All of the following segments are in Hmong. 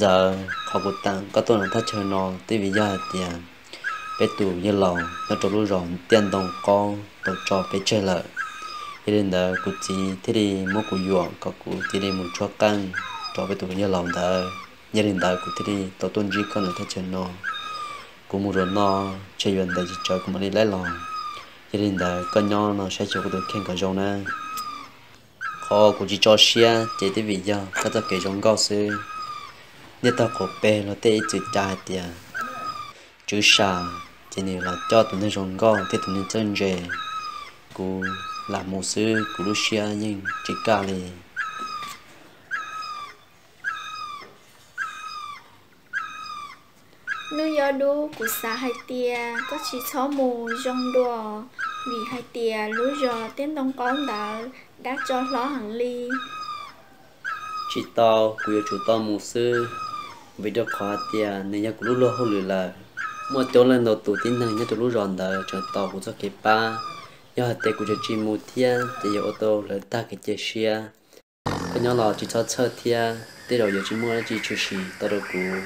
Ntxawm, qhov kuv teem koj tuaj nram thaj chaw no twb vim yog hais tias peb tus yawg laus nyob rau lub zos Tiaj Ntoo Qaub tau tso peb tseg lawm. Yog li ntawd kuv txiv thiaj li muab kuv yuam kom kuv cia li mus tshuab qeej rau peb tus yawg laus ntawd. Yog li ntawd kuv thiaj li tau tuaj ntsib koj nram thaj chaw no. Kuv mus zaum no, ntshe yuav ntev tsis tsawg kuv mam li laib los. Yog li ntawd koj nyob no saib xyuas kuv tus kheej kom zoo na. Qhov kuv tsis tso siab ces twb vim yog koj txoj kev zoo nkauj xwb. Niaj tag qaum peg luag tej ib txwm cav hais tias tswv sam ces nws los coj tus neeg zoo nkauj thiab tus neeg txawj ntse. Kuv lam mus xwb, kuv lub siab yeej tsis kaj li. Hnub Yob Dub, kuv xav hais tias koj tsis txhob mus zoo dua, vim hais tias lub zos Tiaj Ntoo Qaub ntawd dab tso hlob heev li. Tsis tau, kuv yuav tsum tau mus xwb, vim rau qhov hais tias nws yog kuv lub luag hauj lwm lawm. Muaj coob leej ntau tus tib neeg nyob rau lub zos ntawd tseem tos kuv txoj kev pab. Yog hais tias kuv tseem tsis mus thiab ces yuav ua tau lawv tag kev cia siab. Koj nyob los tsis txhob txhawj thiab, tej zaum yuav tsis muaj dab tsi tshwm sim tau rau kuv.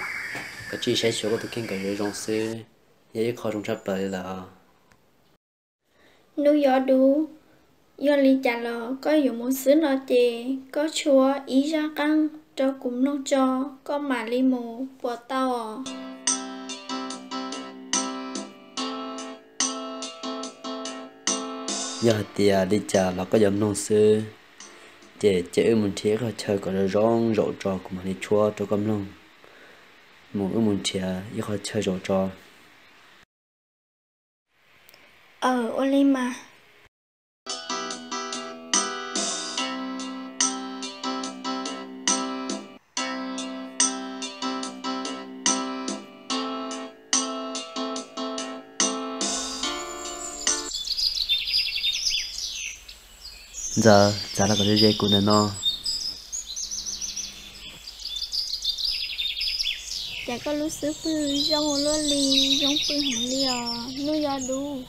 Koj cia li saib xyuas koj tus kheej kom zoo zoo xwb, yog ib qho zoo tshaj plaws li lawm. Hnub Yob Dub, yog li cas los koj yuav mus xwb no ces koj tshuab ib zaj qeej rau kuv mloog tso, koj mam li mus puas tau os? Yog hais tias li cas los koj yuav mloog xwb, ces cia wb mus nrhiav ib qho chaw kom zoo zoo zaum tso kuv mam li tshuab rau koj mloog. Mus, wb mus nrhiav ib qho chaw zaum tso. Aw, ua li mas. Ntxawm, txav los kom ze ze kuv ntawm no. Cas koj lub xub pwg zoo ua luaj li, zoo pwg heev li os Hnub Yob Dub.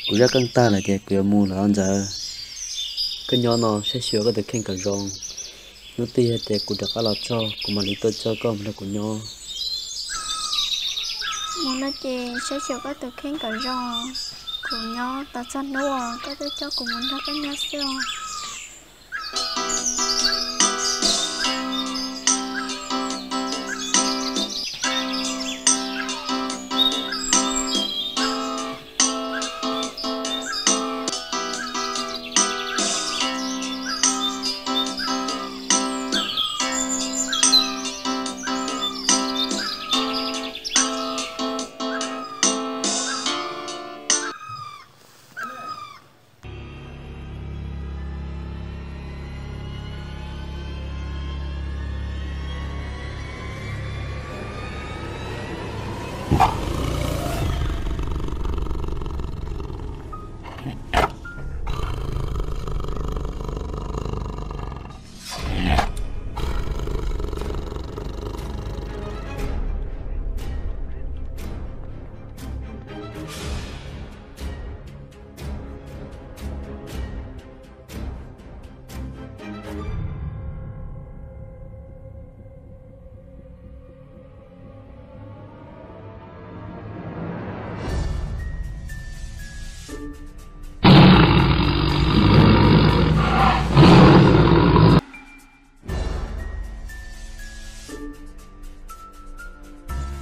Kuv zaj keeb tag lawm ces kuv yuav mus lawm os Ntxawm. Koj nyob no saib xyuas koj tus kheej kom zoo. Hnub twg yog tias kuv rov qab los txog kuv mam li tuaj coj koj mus nrog kuv nyob. Mus no ces saib xyuas koj tus kheej kom zoo. Kuv nyob tos txog hnub uas koj tuaj coj kuv mus nrog koj nyob xwb os.